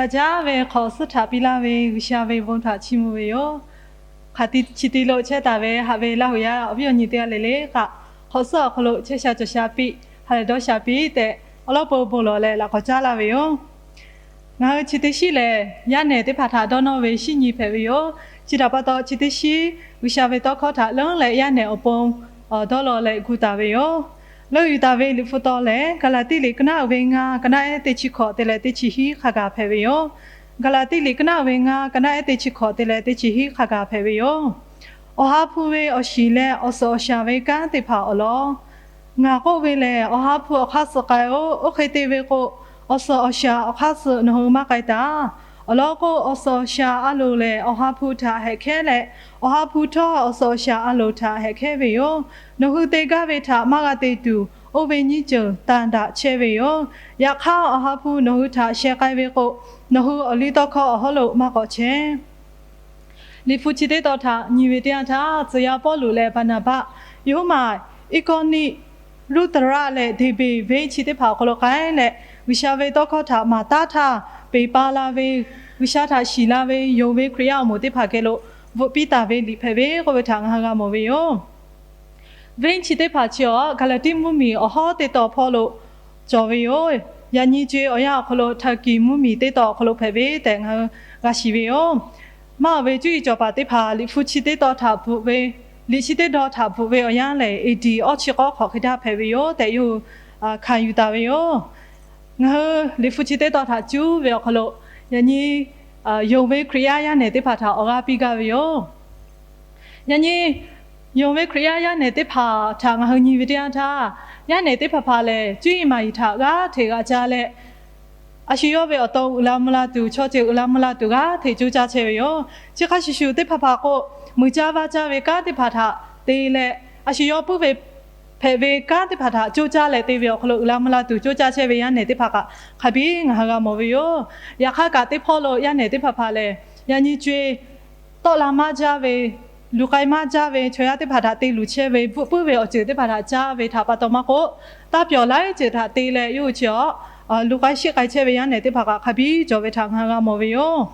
G'a jaˇ ve hk'awꞈ suhˉ htaꞈ piˇ laˇ ve G'uiˬsha ve bon htaꞈ chiˇ mvuh ve yoˬ. Hk'aˬ ti chi ti lo chehˇ taˍ ve haꞈ ve Laˇ huˍ yaˇ awˬ viˉ awˬ nyi teˇ g'aˇ le le kaꞈ, hk'awꞈ suhˉ awˬ hk'aw lo chehˇ sha cawˬ sha piˇ, ha lehˬ dawˇ sha piˇ tehꞈ, awˬ lawˉ pon bon lawˬ leh laꞈ k'awꞈ caˉ laˇ ve yoˬ. Ngaˬ hui chi teˇ shiˉ lehˬ, yaˇ nehˬ teˇ hpaˍ htaꞈ dawˇ nawˇ ve shinˉ nyi hpehꞈ ve yoˬ. Chi htaꞈ pa taw, chi teˇ shiˉ G'uiˬsha ve tawˇ hkawˇ htaꞈ leuˉ leh yaˇ nehˬ awˬ pon dawˇ law leh gu taˍ ve yoˬ. Leuˉ yuˬ taˍ ve liꞈ hpu taw lehˬ, Gaˍlaˍtiˆ liꞈ keuˆ naˆ uiˍ ve ngaˇ, keuˆ naˆ ehˉ teˇ chi hkawꞈ te leh teˇ chi hiˉ hk'a gaˬ hpehꞈ ve yoˬ. Gaˍlaˍtiˆ liꞈ keuˆ naˆ uiˍ ve ngaˇ, keuˆ naˆ ehˉ teˇ chi hkawꞈ te leh teˇ chi hiˉ hk'a gaˬ hpehꞈ ve yoˬ. Awˬ ha hpu ve awˬ shiˍ leh awˬ suhˍ awˬ shaˍ ve kanˉ teˇ hpaˍ awˬ lawn, ngaˬ k'oˆ ve lehˬ, awˬ ha hpu awˬ hk'aˇ suh k'ai-oˆ. Oˇ hk'e te ve k'o, awˬ suhˍ awˬ shaˍ awˬ hk'aˇ suh nawˬ hui maˇ k'ai taˍ. Awˬ lawn k'o, awˬ suhˍ awˬ shaˍ a loˍ lehˬ, awˬ ha hpu htaꞈ hehꞈ hkehˉ leh, awˬ ha hpu htawˇ awˬ suhˍ awˬ shaˍ a loˍ htaꞈ hehꞈ hkehˉ ve yoˬ. Nawˬ hui te gaˇ ve htaꞈ maˇ g'a te tuˬ, oˇ ve nyiˇ ceuˬ tanˇ daꞈ chehˇ ve yoˬ. Yaꞈ hk'aˇ, awˬ ha hpu nawˬ hui htaꞈ sheh k'ai ve k'o, nawˬ hui awˬ liˇ tawˇ hkawˇ awˬ hawˉ lo maˇ k'awꞈ chehˇ. Liꞈ hpu chi teˇ tawn htaꞈ nyi ve teˇ yanˇ htaˇ, tcuh yaˇ Pawˇluꞈ leh Baˍnaˍbaˆ, yawˇ huiˉ maˬ Iˉkawˇniˆ, Luˇtaˍraˆ leh Deˍbeˍ venˇ chi teˇ hpaˍ awˬ hk'aw lo k'ai leh, G'uiˬsha ve tawˇ hkawˇ htaꞈ maˍ taˉ htaˇ peˬ pa la ve, G'uiˬsha htaꞈ shiˍ la ve yonˍ ve Hkriꞈ yaˇ awˬ moˍ teˇ hpaˍ geh lo bvuhꞈ piˇ taˍ ve liꞈ hpehꞈ ve k'oˆ ve htaꞈ ngaˬ hui g'a mawˬ ve yoˬ. Venˇ chi teˇ hpaˍ chi awˬ Gaˍlaˍtiˆ mvuhˇmiˬ awˬ hawˉ teˇ tawn hpawˇ lo cawˬ ve yoˬ. Yaꞈ nyi co-e awˬ yanˇ awˬ hk'aw lo Taˍkiˍ mvuhˇmiˬ teˇ tawn awˬ hk'aw lo hpehꞈ ve tehꞈ ngaˬ hui g'a shiˍ ve yoˬ. Maˇ awˬ ve cuˇ yiˍ cawˬ paˍ teˇ hpaˍ liꞈ hpu chi teˇ tawn htaꞈ bvuhꞈ ve, liꞈ chi teˇ dawn htaꞈ bvuhꞈ ve awˬ yanˇ lehˬ, A D awˇ chi k'awˉ hk'awꞈ hk'e htaˇ hpehꞈ ve yoˬ tehꞈ yawˇ hui hkanˍ yuˬ taˍ ve yoˬ. Ngaˬ hui liꞈ hpu chi teˇ tawn htaꞈ cuˇ ve awˬ hk'aw lo, yaꞈ nyi yonˍ ve Hkriꞈ yaˇ yaˇ nehˬ teˇ hpaˍ htaꞈ awˬ g'aˇ piˇ gaˇ ve yoˬ. Yaꞈ nyi yonˍ ve Hkriꞈ yaˇ yaˇ nehˬ teˇ hpaˍ htaꞈ ngaˬ hui nyi ve teˇ yanˇ htaˇ, yaˇ nehˬ teˇ hpaˍ hpaˍ lehˬ, cuˇ yiˍ maˍ yiˍ htaꞈ g'aˇ hteꞈ g'a ca leh, a shu yawˇ ve awˬ to uiˍ la mvuh la tuˬ, chaw ceuˬ uiˍ la mvuh la tuˬ g'aˇ hteꞈ coˇ caˇ chehˇ ve yoˬ. Chi hk'a shuˍ shuˍ, teˇ hpaˍ hpaˍ k'o, muiˬ caˇ vaˇ caˇ ve kanˉ teˇ hpaˍ htaꞈ te leh, a shu yawˇ puiˉ ve hpehꞈ ve kanˉ teˇ hpaˍ htaꞈ coˇ caˇ leh te ve awˬ hk'aw lo uiˍ la mvuh la tuˬ coˇ caˇ chehˇ ve yaˇ nehˬ teˇ hpaˍ kaꞈ hk'a biˇ ngaˬ hui g'a mawˬ ve yoˬ. Yaꞈ hk'aˇ kaꞈ, teˇ hpawˇ lo yaˇ nehˬ teˇ hpaˍ hpaˍ lehˬ, yaꞈ nyi co-e tawˆ la maˇ jaˇ ve, luˬ k'ai maˇ jaˇ ve chaw yaˇ teˇ hpaˍ htaꞈ te luˬ chehˇ ve, bvuhꞈ puiˉ ve awˬ ceuˬ teˇ hpaˍ htaꞈ caˇ ve htaꞈ pa taw maˇ k'oˆ, taˇ pyawˬ laiˉ ceuˬ htaꞈ te leh yawˇ hui chi awˬ luˬ k'ai sheˆ k'ai chehˇ ve yaˇ nehˬ teˇ hpaˍ kaꞈ hk'a biˇ cawˬ ve htaꞈ ngaˬ hui g'a mawˬ ve yoˬ.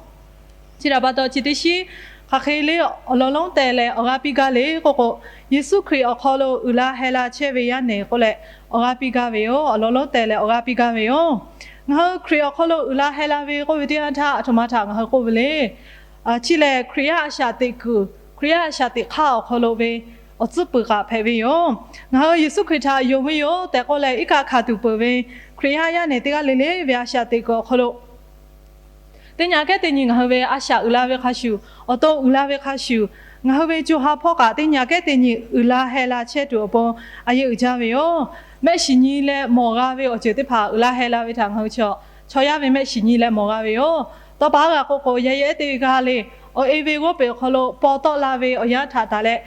Chi htaꞈ pa taw, chi teˇ shiˉ hk'aˬ hk'e le awˬ lawn lonˉ teh leh awˬ g'aˇ piˇ gaˇ le k'oˆ k'o, Yeˍsuˆ Hkriꞈ awˬ hk'aw lo uiˍ la heh la chehˇ ve yaˇ nehˬ k'oˆ leh awˬ g'aˇ piˇ gaˇ ve yoˬ. Awˬ lawn lonˉ teh leh awˬ g'aˇ piˇ gaˇ ve yoˬ. Ngaˬ hui Hkriꞈ awˬ hk'aw lo uiˍ la heh la ve k'oˆ ve teˇ yanˇ htaˇ, aˬ htoꞈ ma htaꞈ ngaˬ hui k'oˆ ve le. Chi lehˬ, Hkriꞈ yaˇ a shaꞈ teꞈ kuiˬ, Hkriꞈ yaˇ a shaꞈ teꞈ hk'aˇ awˬ hk'aw lo ve awˬ tcuhˉ puiˍ kaꞈ hpehꞈ ve yoˬ. Ngaˬ hui Yeˍsuˆ Hkriꞈ htaꞈ yonˍ ve yoˬ tehꞈ k'oˆ leh, iˉ kaˆ hkanˍ tuˬ peuˬ ve Hkriꞈ yaˇ yaˇ nehˬ teˇ g'aˇ le le ve a shaꞈ teꞈ kuiˬ awˬ hk'aw lo teˇ nyi kehˉ teˇ nyi ngaˬ hui ve a shaꞈ uiˍ la ve hk'a shuˍ, awˬ to uiˍ la ve hk'a shuˍ, ngaˬ hui ve co ha hpawˇ kaꞈ teˇ nyi kehˉ teˇ nyi uiˍ la heh la chehˇ tuˬ awˬ pon a yehˬ uiˍ jaˇ ve yoˬ. Mehˆ shiˍ nyi leh mawˬ g'a ve awˬ ceuˬ teˇ hpaˍ uiˍ la heh la ve htaꞈ ngaˬ hui chaw, chaw yaˇ ve mehˆ shiˍ nyi leh mawˬ g'a ve yoˬ. Tawˇ pa g'a k'oˆ k'o, yaˇ ehˉ teˇ g'aˇ le, awˬ e ve g'awˇ peˬ awˬ hk'aw lo paw tawˆ la ve awˬ yanˇ htaꞈ taˍ leh,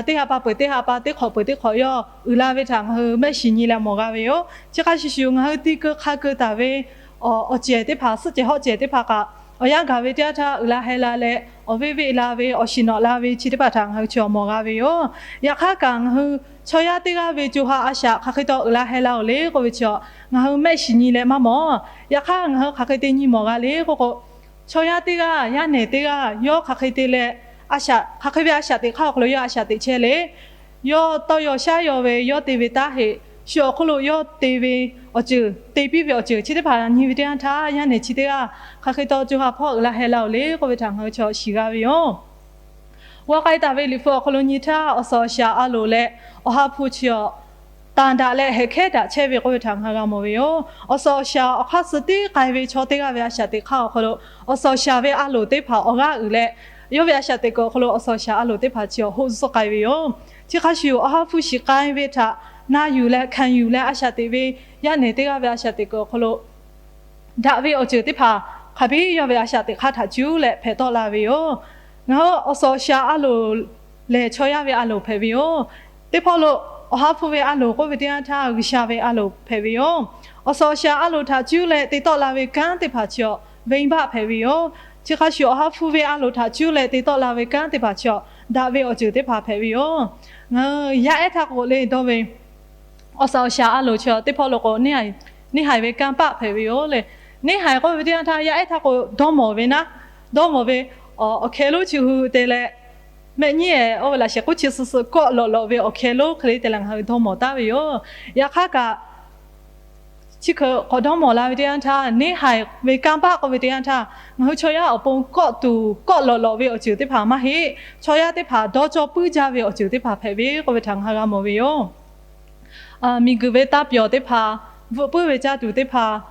teˇ ha pa peuˬ teˇ ha pa, teˇ hk'awꞈ peuˬ teˇ hk'awꞈ yawˇ uiˍ la ve htaꞈ ngaˬ hui mehˆ shiˍ nyi leh mawˬ g'a ve yoˬ. Chi hk'a shuˍ shuˍ, ngaˬ hui ti keu hk'a keu taˍ ve awˬ cehˬ teˇ hpaˍ, suhˆ cehˬ hawˆ cehˬ teˇ hpaˍ kaꞈ, awˬ yanˇ gaˬ ve teˇ yanˇ htaˇ uiˍ la heh la leh, awˬ veˇ veˆ la ve, awˬ shiˍ nawꞈ la ve chi teˇ hpaˍ htaꞈ ngaˬ hui chaw mawˬ g'a ve yoˬ. Yaꞈ hk'aˇ kaꞈ, ngaˬ hui chaw yaˇ teˇ g'aˇ ve co ha a shaꞈ hk'aˬ hk'e taw uiˍ la heh la-oˬ le k'oˆ ve chi, ngaˬ hui mehˆ shiˍ nyi leh maˇ mawˬ. Yaꞈ hk'aˇ, ngaˬ hui hk'aˬ hk'e te nyi mawˬ g'a le k'oˆ k'o, chaw yaˇ teˇ g'aˇ, yaˇ nehˬ teˇ g'aˇ yawˇ hk'aˬ hk'e te leh, a shaꞈ hk'aˬ hk'e ve a shaꞈ teꞈ hk'aˇ awˬ hk'aw lo yawˇ a shaꞈ teꞈ chehˇ le. Yawˇ tawˇ yaw shaˉ yaw ve, yawˇ te ve taˇ heꞈ, shu awˬ hk'oˆ lo yawˇ te ve awˬ ceuˬ, te piˇ ve awˬ ceuˬ chi teˇ hpaˍ nyi ve teˇ yanˇ htaˇ, yaˇ nehˬ chi teˇ g'aˇ hk'aˬ hk'e taw co ha hpawˇ uiˍ la heh la-oˬ le k'oˆ ve htaꞈ ngaˬ hui chaw shiˍ g'a ve yoˬ. G'aw k'ai taˍ ve liꞈ hpu awˬ hk'aw lo nyi htaˇ, awˬ suhˍ awˬ shaˍ a loˍ leh awˬ ha hpu chi awˬ tanˍ daꞈ leh hehꞈ hkehˉ daꞈ chehˇ ve k'oˆ ve htaꞈ ngaˬ hui g'a mawˬ ve yoˬ. Awˬ suhˍ awˬ shaˍ awˬ hk'aˇ suh tiˉ k'ai ve chaw teˇ g'aˇ ve a shaꞈ teꞈ hk'aˇ awˬ hk'aw lo, awˬ suhˍ awˬ shaˍ ve a loˍ teˇ hpaˍ awˬ g'aˇ uiˍ leh, yawˇ ve a shaꞈ teꞈ kuiˬ awˬ hk'aw lo awˬ suhˍ awˬ shaˍ a loˍ teˇ hpaˍ chi awˬ hoˆ zuhˆ k'ai ve yoˬ. Chi hk'a shuˍ, awˬ ha hpu shiˍ k'ai ve htaꞈ na yuˬ leh hkanˍ yuˬ leh a shaꞈ teꞈ ve yaˇ nehˬ teˇ g'aˇ ve a shaꞈ teꞈ kuiˬ awˬ hk'aw lo daꞈ ve awˬ ceuˬ teˇ hpaˍ hk'aˬ biˇ yawˇ ve a shaꞈ teꞈ hk'aˇ htaꞈ cuˉ leh hpehꞈ tawˆ la ve yoˬ. Ngaˬ hui awˬ suhˍ awˬ shaˍ a loˍ lehˬ, chaw yaˇ ve a loˍ hpehꞈ ve yoˬ. Teˇ hpawˇ lo awˬ ha hpu ve a loˍ k'oˆ ve teˇ yanˇ htaˇ, G'uiˬsha ve a loˍ hpehꞈ ve yoˬ. Awˬ suhˍ awˬ shaˍ a loˍ htaꞈ cuˉ leh te tawˆ la ve kanˉ teˇ hpaˍ chi awˬ venˇbaˆ hpehꞈ ve yoˬ. Chi hk'a shuˍ, awˬ ha hpu ve a loˍ htaꞈ cuˉ leh te tawˆ la ve kanˉ teˇ hpaˍ chi awˬ daꞈ ve awˬ ceuˬ teˇ hpaˍ hpehꞈ ve yoˬ. Ngaˬ hui yaˇ ehˉ htaˇ k'o le dawˇ ve, awˬ suhˍ awˬ shaˍ a loˍ chi teˇ hpawˇ lo k'o, neˇ haiˬ ve kanˇ paˆ hpehꞈ ve yoˬ le. Neˇ haiˬ k'oˆ ve teˇ yanˇ htaˇ, yaˇ ehˉ htaˇ k'o dawˇ mawˬ ve naˉ, dawˇ mawˬ ve awˬ hkeh lonˉ chi hui te leh, mehˆ nyiˉ-ehˍ oˇ ve laꞈ shehˍ k'oˆ chi suh suh kawˆ lawꞈ lawꞈ ve awˬ hkeh lonˉ hk'e le te leh ngaˬ hui dawˇ mawˬ taˉ ve yoˬ. Yaꞈ hk'aˇ kaꞈ, chi hk'e k'awꞈ dawˇ mawˬ la ve teˇ yanˇ htaˇ, neˇ haiˬ ve kanˇ paˆ k'oˆ ve teˇ yanˇ htaˇ, ngaˬ hui chaw yaˇ awˬ pon kawˆ tuˬ kawˆ lawꞈ lawꞈ ve awˬ ceuˬ teˇ hpaˍ maˇ heˆ. Chaw yaˇ teˇ hpaˍ dawˇ cawˇ puiˉ jaˇ ve awˬ ceuˬ teˇ hpaˍ hpehꞈ ve k'oˆ ve htaꞈ ngaˬ hui g'a mawˬ ve yoˬ. Miˬguiˬ ve taˇ pyawˬ teˇ hpaˍ, bvuhꞈ puiˉ ve caˇ tuˬ teˇ hpaˍ,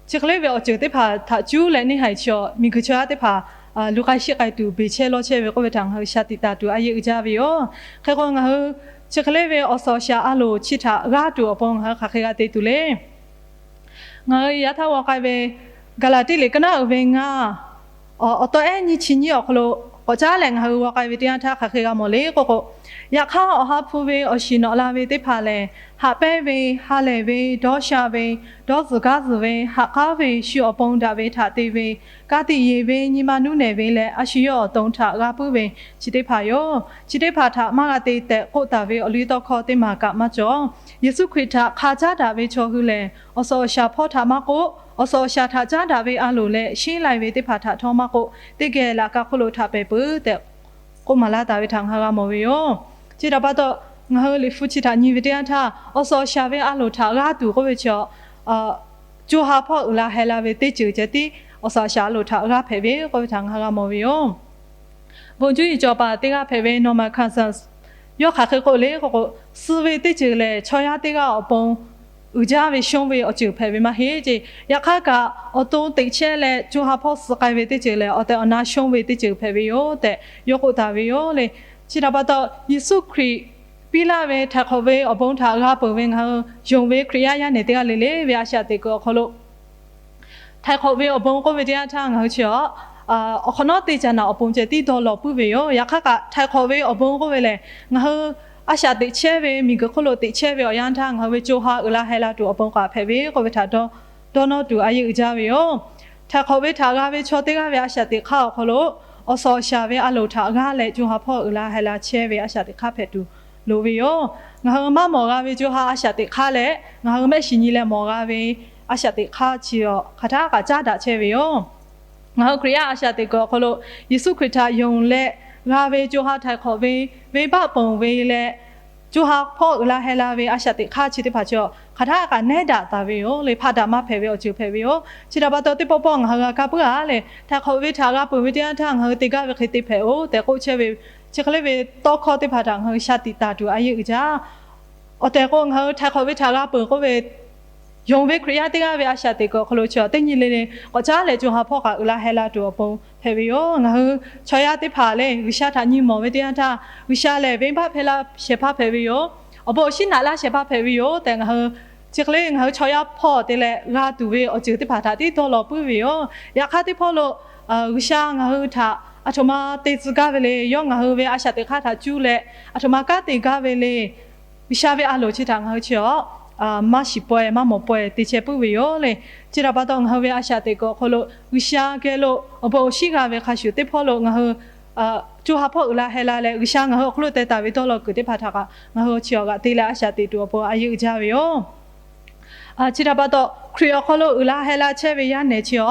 chi hk'e le ve awˬ ceuˬ teˇ hpaˍ htaꞈ cuˉ leh neˇ haiˬ chi awˬ miˬguiˬ chaw yaˇ teˇ hpaˍ luˬ k'ai shiˆ k'ai tuˬ beˬ chehˇ lawˇ chehˇ ve k'oˆ ve htaꞈ ngaˬ hui shaˍ tiꞈ taˍ tuˬ a yeˇ uiˍ jaˇ ve yoˬ. Hk'e k'o ngaˬ hui chi hk'e le ve awˬ suhˍ awˬ shaˍ a loˍ chi htaꞈ g'aˇ tuˬ awˬ pon ngaˬ hui hk'aˬ hk'e g'a te tuˬ le. Ngaˬ hui yaꞈ htaˇ g'aw k'ai ve Gaˍlaˍtiˆ liꞈ ka naˉ uiˍ ve ngaˇ, awˬ taw ehˉ nyiˇ chi nyiˇ awˬ hk'aw lo k'awꞈ caˉ leh ngaˬ hui g'aw k'ai ve teˇ yanˇ htaˇ hk'aˬ hk'e g'a mawˬ le k'oˆ k'o, yaꞈ hk'aˇ awˬ ha hpu ve awˬ shiˍ nawꞈ la ve teˇ hpaˍ lehˬ, haꞈ pehnˇ ve, ha lehˬ ve, dawˇ sha ve, dawˇ zuhˬ gaˇ zuhˬ ve, haꞈ k'aˉ ve, shu awˬ pon daꞈ ve htaꞈ te ve, ka tiꞈ yeˬ ve, nyi ma nuˇ nehˬ ve leh a shu yawˇ awˬ to htaꞈ g'a puiˉ ve chi teˇ hpaˍ yoˬ. Chi teˇ hpaˍ htaꞈ maˇ g'a te tehꞈ k'oˆ taˍ ve awˬ liˇ tawˇ hkawˇ teˇ maˬ kaꞈ maˇ cawˬ. Yeˍsuˆ Hkriꞈ htaꞈ hk'a caˉ daꞈ ve chaw hui lehˬ, awˬ suhˍ awˬ shaˍ hpawˇ htaꞈ maˇ k'oˆ, awˬ suhˍ awˬ shaˍ htaꞈ caˉ daꞈ ve a loˍ leh shinˉ lai ve teˇ hpaˍ htaꞈ htawˇ maˇ k'oˆ, teˇ geh laꞈ ka hk'oˆ lo htaꞈ pehˬ peuˬ tehꞈ k'oˆ maˍ laˇ taˍ ve htaꞈ ngaˬ hui g'a mawˬ ve yoˬ. Chi htaꞈ pa taw, ngaˬ hui liꞈ hpu chi htaꞈ nyi ve teˇ yanˇ htaˇ, awˬ suhˍ awˬ shaˍ ve a loˍ htaꞈ g'aˇ tuˬ k'oˆ ve chi, co ha hpawˇ uiˍ la heh la ve teˇ ceuˬ ceh tiˉ awˬ suhˍ awˬ shaˍ a loˍ htaꞈ g'aˇ hpehꞈ ve k'oˆ ve htaꞈ ngaˬ hui g'a mawˬ ve yoˬ. Bon cuˇ yiˍ cawˬ paˍ teˇ g'aˇ hpehꞈ ve Norman Cousins, yawˇ hk'aˬ hk'e k'oˆ le k'oˆ k'o, suh ve teˇ ceuˬ lehˬ chaw yaˇ teˇ g'aˇ awˬ pon uiˍ jaˇ ve shonˇ ve awˬ ceuˬ hpehꞈ ve maˇ heˆ ce. Yaꞈ hk'aˇ kaꞈ, awˬ to teꞈ chehˇ leh co ha hpawˇ suh k'ai ve teˇ ceuˬ lehˬ, awˬ tehˬ awˬ na shonˇ ve teˇ ceuˬ hpehꞈ ve yoˬ tehꞈ yawˇ k'oˆ taˍ ve yoˬ le. Chi htaꞈ pa taw, Yeˍsuˆ Hkriꞈ piˇ laˇ ve htaiˍ hk'awꞈ ve awˬ bon htaꞈ g'a peuˬ ve ngaˬ hui yonˍ ve Hkriꞈ yaˇ yaˇ nehˬ teˇ g'aˇ le le ve a shaꞈ teꞈ kuiˬ awˬ hk'aw lo htaiˍ hk'awꞈ ve awˬ bon k'oˆ ve teˇ yanˇ htaˇ ngaˬ hui chi a, awˬ hk'awꞈ nawˉ teˇ caꞈ naꞈ awˬ pon ceh tiˉ dawˇ law puiˉ ve yoˬ. Yaꞈ hk'aˇ kaꞈ, htaiˍ hk'awꞈ ve awˬ bon k'oˆ ve lehˬ, ngaˬ hui a shaꞈ teꞈ chehˇ ve, miˬguiˬ hk'oˆ lo teꞈ chehˇ ve awˬ yanˇ htaˇ ngaˬ hui ve co ha uiˍ la heh la tuˬ awˬ pon k'aꞈ hpehꞈ ve k'oˆ ve htaꞈ dawˇ nawˇ tuˬ a yeˇ uiˍ jaˇ ve yoˬ. Htaiˍ hk'awꞈ ve htaꞈ g'a ve chaw teˇ g'aˇ ve a shaꞈ teꞈ hk'aˇ awˬ hk'aw lo, awˬ suhˍ awˬ shaˍ ve a loˍ htaꞈ g'aˇ leh co ha hpawˇ uiˍ la heh la chehˇ ve a shaꞈ teꞈ hk'aˇ hpehꞈ tuˬ loˍ ve yoˬ. Ngaˬ hui maˇ mawˬ g'a ve co ha a shaꞈ teꞈ hk'aˇ leh ngaˬ hui mehˆ shiˍ nyi leh mawˬ g'a ve a shaꞈ teꞈ hk'aˇ chi hk'aˬ htaˇ kaꞈ caˉ daꞈ chehˇ ve yoˬ. Ngaˬ hui Hkriꞈ yaˇ a shaꞈ teꞈ kuiˬ awˬ hk'aw lo Yeˍsuˆ Hkriꞈ htaꞈ yonˍ leh g'a ve co ha htaiˍ hk'awꞈ ve, venˇbaˆ ponˬ ve leh co ha hpawˇ uiˍ la heh la ve a shaꞈ teꞈ hk'aˇ chi teˇ hpaˍ chi hk'aˬ htaˇ kaꞈ nehˉ daꞈ taˍ ve yoˬ le. Hpaˆ daꞈ maˇ hpehꞈ ve awˬ ceuˬ hpehꞈ ve yoˬ. Chi htaꞈ pa taw, teˇ pawˆ pawˆ ngaˬ hui g'a kaˇ puiˉ a le. Htaiˍ hk'awꞈ ve htaꞈ g'a peuˬ ve teˇ yanˇ htaˇ ngaˬ hui te gaˇ ve hk'e te hpehꞈ-oˬ tehꞈ k'oˆ chehˇ ve, chi hk'e le ve tawˇ hkawˇ teˇ hpaˍ htaꞈ ngaˬ hui shaˍ tiꞈ taˍ tuˬ a yeˇ uiˍ jaˇ. Awˬ tehˬ k'o, ngaˬ hui htaiˍ hk'awꞈ ve htaꞈ g'a peuˬ k'oˆ ve, yonˍ ve Hkriꞈ yaˇ teˇ g'aˇ ve a shaꞈ teꞈ kuiˬ awˬ hk'aw lo chi teˇ nyi le le k'awꞈ caˉ leh co ha hpawˇ kaꞈ uiˍ la heh la tuˬ awˬ pon hpehꞈ ve yoˬ. Ngaˬ hui chaw yaˇ teˇ hpaˍ lehˬ, G'uiˬsha htaꞈ nyi mawˬ ve teˇ yanˇ htaˇ, G'uiˬsha lehˬ venˇbaˆ hpehˇ laˇ shehˍ hpaˇ hpehꞈ ve yoˬ. Awˬ bon awˬ shinˉ naꞈ laˇ shehˍ hpaˇ hpehꞈ ve yoˬ tehꞈ, ngaˬ hui chi hk'e le ngaˬ hui chaw yaˇ hpawˇ te leh g'a tuˬ ve awˬ ceuˬ teˇ hpaˍ htaꞈ tiˉ dawˇ law puiˉ ve yoˬ. Yaꞈ hk'aˇ, teˇ hpawˇ lo G'uiˬsha ngaˬ hui htaꞈ aˬ htoꞈ ma te tcuh gaˇ ve le. Yawˇ ngaˬ hui ve a shaꞈ teꞈ hk'aˇ htaꞈ cuˇ leh aˬ htoꞈ ma kanˉ te gaˇ ve le. G'uiˬsha ve a loˍ chi htaꞈ ngaˬ hui chi a maˇ shiˍ pawehˇ maˇ mawˬ pawehˇ te chehˇ puiˉ ve yoˬ le. Chi htaꞈ pa taw, ngaˬ hui ve a shaꞈ teꞈ kuiˬ awˬ hk'aw lo G'uiˬsha geh lo awˬ bon awˬ shinˉ g'a ve hk'a shuˍ, teˇ hpawˇ lo ngaˬ hui co ha hpawˇ uiˍ la heh la leh, G'uiˬsha ngaˬ hui awˬ hk'aw lo teh taˍ ve dawˇ law kuiˬ teˇ hpaˍ htaꞈ kaꞈ ngaˬ hui chi awˬ g'aꞈ te leh a shaꞈ teꞈ tuˬ awˬ pon a yeˇ uiˍ jaˇ ve yoˬ. Chi htaꞈ pa taw, Hkriꞈ awˬ hk'aw lo uiˍ la heh la chehˇ ve yaˇ nehˬ chi a,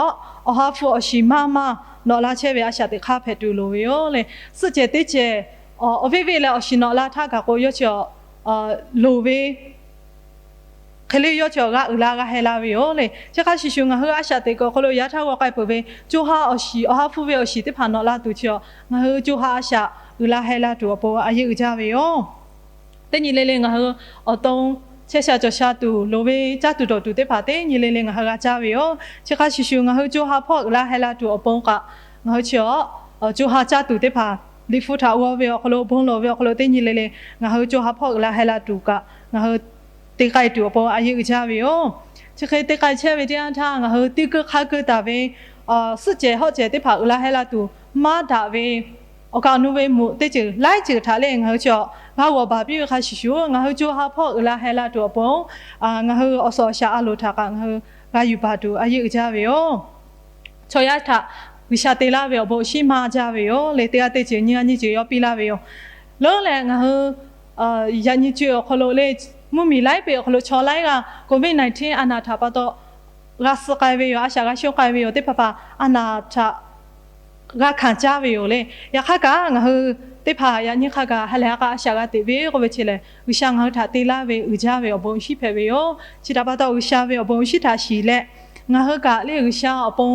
awˬ ha hpu awˬ shiˍ maˇ maˇ nawꞈ la chehˇ ve a shaꞈ teꞈ hk'aˇ hpehꞈ tuˬ loˍ ve yoˬ le. Suhˆ cehˬ teˇ cehˬ awˬ viˉ viˉ leh awˬ shiˍ nawꞈ la htaˇ kaꞈ k'o, yawˇ chi a loˍ ve hk'e le yawˇ chi awˬ g'a uiˍ la g'a heh la ve yoˬ le. Chi hk'a shuˍ shuˍ, ngaˬ hui a shaꞈ teꞈ kuiˬ awˬ hk'aw lo yaꞈ htaˇ g'aw k'ai peuˬ ve co ha awˬ shiˍ, awˬ ha hpu ve awˬ shiˍ teˇ hpaˍ nawꞈ la tuˬ chi a, ngaˬ hui co ha a shaꞈ uiˍ la heh la tuˬ awˬ pon a yeˇ uiˍ jaˇ ve yoˬ. Teˇ nyi le le ngaˬ hui awˬ to chehˇ sha cawˬ sha tuˬ loˍ ve caˇ tuˬ dawˬ tuˬ teˇ hpaˍ teˇ nyi le le ngaˬ hui g'a caˇ ve yoˬ. Chi hk'a shuˍ shuˍ, ngaˬ hui co ha hpawˇ uiˍ la heh la tuˬ awˬ pon kaꞈ, ngaˬ hui chi a co ha caˇ tuˬ teˇ hpaˍ Liꞈ hpu htaꞈ g'aw ve awˬ hk'aw lo, bon lawˬ ve awˬ hk'aw lo teˇ nyi le le ngaˬ hui co ha hpawˇ uiˍ la heh la tuˬ kaꞈ ngaˬ hui te k'ai tuˬ awˬ pon a yeˇ uiˍ jaˇ ve yoˬ. Chi hk'e te k'ai chehˇ ve teˇ yanˇ htaˇ, ngaˬ hui te keu hk'a keu taˍ ve suhˆ cehˬ hawˆ cehˬ teˇ hpaˍ uiˍ la heh la tuˬ maˇ daꞈ ve awˬ kaˍ awˬ nu ve meuꞈ teˇ ceuˬ laiˉ ceuˬ htaꞈ lehˬ, ngaˬ hui chi a g'a g'awˬ baˬ piˇ ve hk'a shuˍ shuˍ, ngaˬ hui co ha hpawˇ uiˍ la heh la tuˬ awˬ pon, ngaˬ hui awˬ suhˍ awˬ shaˍ a loˍ htaꞈ kaꞈ ngaˬ hui g'a yuˬ baˬ tuˬ a yeˇ uiˍ jaˇ ve yoˬ. Chaw yaˇ htaꞈ G'uiˬsha te laˇ ve awˬ bon awˬ shinˉ maˇ jaˇ ve yoˬ le. Teˇ g'aˇ teˇ ceuˬ nyiˇ g'aˇ nyiˇ ceuˬ yawˇ piˇ laˇ ve yoˬ. Leuˉ leh ngaˬ hui yaꞈ nyi co awˬ hk'aw lo le, mvuhˇmiˬ laiˉ peꞈ awˬ hk'aw lo chaw laiˉ g'aˇ Covid nineteen a naˬ htaꞈ pa taw g'a suh k'ai ve yoˬ. A shaꞈ g'a shonˇ k'ai ve yoˬ. Teˇ hpaˍ hpaˍ a naˍ htaꞈ g'a hkanˍ caˇ ve yoˬ le. Yaꞈ hk'aˇ kaꞈ ngaˬ hui teˇ hpaˍ yaꞈ nyi hk'a gaˬ ha lehˬ ha k'a a shaꞈ g'a teꞈ ve k'oˆ ve chi lehˬ, G'uiˬsha ngaˬ hui htaꞈ te laˇ ve uiˍ jaˇ ve awˬ bon awˬ shinˉ hpehꞈ ve yoˬ. Chi htaꞈ pa taw G'uiˬsha ve awˬ bon awˬ shinˉ htaꞈ shiˍ leh, ngaˬ hui kaꞈ le G'uiˬsha awˬ pon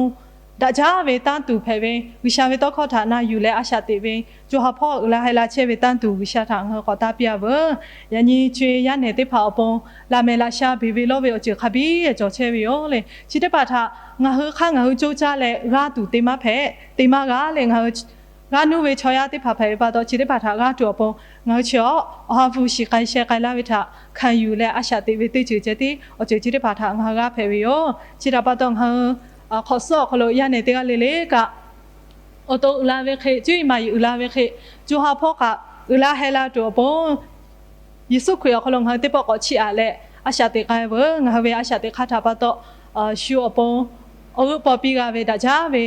daꞈ jaˇ ve tanˇ tuˬ hpehꞈ ve, G'uiˬsha ve tawˇ hkawˇ htaꞈ na yuˬ leh a shaꞈ teꞈ ve, co ha hpawˇ uiˍ la heh la chehˇ ve tanˇ tuˬ G'uiˬsha htaꞈ ngaˬ hui k'awꞈ taˇ piˇ-a veuˬ. Yaꞈ nyi co-e yaˇ nehˬ teˇ hpaˍ awˬ pon laꞈ mehˍ laꞈ sha beˬ ve lawˇ ve awˬ ceuˬ hk'a biˇ cawˬ chehˇ ve yoˬ le. Chi teˇ hpaˍ htaꞈ ngaˬ hui hk'aˇ ngaˬ hui coˇ caˇ leh g'aˇ tuˬ te maˇ hpehꞈ, te maˇ g'a le. Ngaˬ hui g'aˇ nuˇ ve chaw yaˇ teˇ hpaˍ hpehꞈ ve pa taw, chi teˇ hpaˍ htaꞈ g'aˇ tuˬ awˬ pon ngaˬ hui chi awˬ, awˬ ha hpu shiˍ k'ai sheh k'ai laˇ ve htaꞈ hkanˍ yuˬ leh a shaꞈ teꞈ ve teˇ ceuˬ ceh tiˉ awˬ ceuˬ chi teˇ hpaˍ htaꞈ ngaˬ hui g'aˇ hpehꞈ ve yoˬ. Chi htaꞈ pa taw ngaˬ hui hk'awꞈ suhˉ awˬ hk'aw lo yaˇ nehˬ teˇ g'aˇ le le kaꞈ awˬ to uiˍ la ve hk'e, cuˇ yiˍ maˍ yiˍ uiˍ la ve hk'e, co ha hpawˇ kaꞈ uiˍ la heh la tuˬ awˬ pon Yeˍsuˆ Hkriꞈ awˬ hk'aw lo ngaˬ hui teˇ pawˆ k'awꞈ chiˇ aꞈ leh a shaꞈ teꞈ k'ai veuˬ. Ngaˬ hui ve a shaꞈ teꞈ hk'aˇ htaꞈ pa taw shu awˬ pon awˬ g'euˆ paw piˇ g'a ve daꞈ jaˇ ve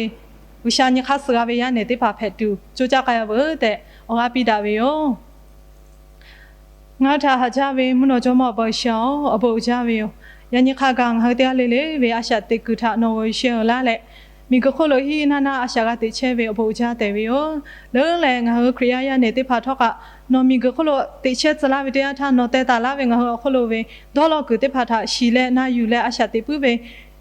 G'uiˬsha nyi hk'aˇ suh g'a ve yaˇ nehˬ teˇ hpaˍ hpehꞈ tuˬ coˇ caˇ k'ai-a veuˬ tehꞈ awˬ g'aˇ piˇ daꞈ ve yoˬ. Ngaˬ hui htaꞈ haꞈ jaˇ ve mvuhˇ naw jawˇmawˇ Awˬ pa G'uiˬsha-oˬ, awˬ bon uiˍ jaˇ ve yoˬ. Yaꞈ nyi hk'a gaˬ ngaˬ hui teˇ g'aˇ le le ve a shaꞈ teꞈ kuiˬ htaꞈ nawˬ g'aw yuˬ sheh-eˬ laˇ leh, miˬguiˬ hk'oˆ lo hiˉ naˇ naˇ a shaꞈ g'a teꞈ chehˇ ve awˬ bon uiˍ jaˇ tehꞈ ve yoˬ. Leuˉ leh ngaˬ hui Hkriꞈ yaˇ yaˇ nehˬ teˇ hpaˍ htawˇ kaꞈ nawˬ miˬguiˬ hk'oˆ lo teꞈ chehˇ tcuh laˇ ve teˇ yanˇ htaˇ nawˬ teh taˍ laˇ ve ngaˬ hui awˬ hk'oˆ lo ve dawˇ law kuiˬ teˇ hpaˍ htaꞈ shiˍ leh na yuˬ leh a shaꞈ teꞈ puiˉ ve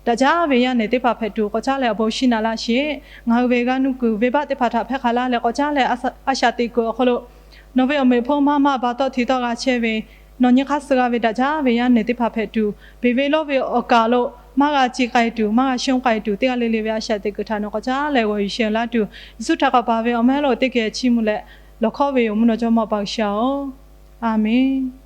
daꞈ jaˇ ve yaˇ nehˬ teˇ hpaˍ hpehꞈ tuˬ k'awꞈ caˉ leh awˬ bon shinˉ naꞈ laˇ sheˍ. Ngaˬ hui ve g'aˇ nuˇ kuiˬ venˇbaˆ teˇ hpaˍ htaꞈ hpehˇ hk'a laˇ leh k'awꞈ caˉ leh a shaꞈ teꞈ kuiˬ awˬ hk'aw lo nawˬ ve awˬ meꞈ awˬ hponˇ maˇ maˇ ba tawˆ hteꞈ tawˆ g'a chehˇ ve nawˬ nyi hk'aˇ suh g'a ve daꞈ jaˇ ve yaˇ nehˬ teˇ hpaˍ hpehꞈ tuˬ, beˬ ve lawˇ ve awˬ kaˬ lo maˇ g'a ci k'ai tuˬ, maˇ g'a shonˇ k'ai tuˬ, teˇ g'aˇ le le ve a shaꞈ teꞈ kuiˬ htaꞈ nawˬ k'awꞈ caˉ leh g'aw yuˬ sheh laˇ tuˬ, Yeˍsuˆ htaꞈ k'awꞈ paˍ ve awˬ mehˉ lo teˇ geh chiˇ mvuh leh lawˬ hkawˇ ve yoˬ, mvuhˇ naw jawˇmawˇ Awˬ pa G'uiˬsha-oˬ, Aˍmenˍ.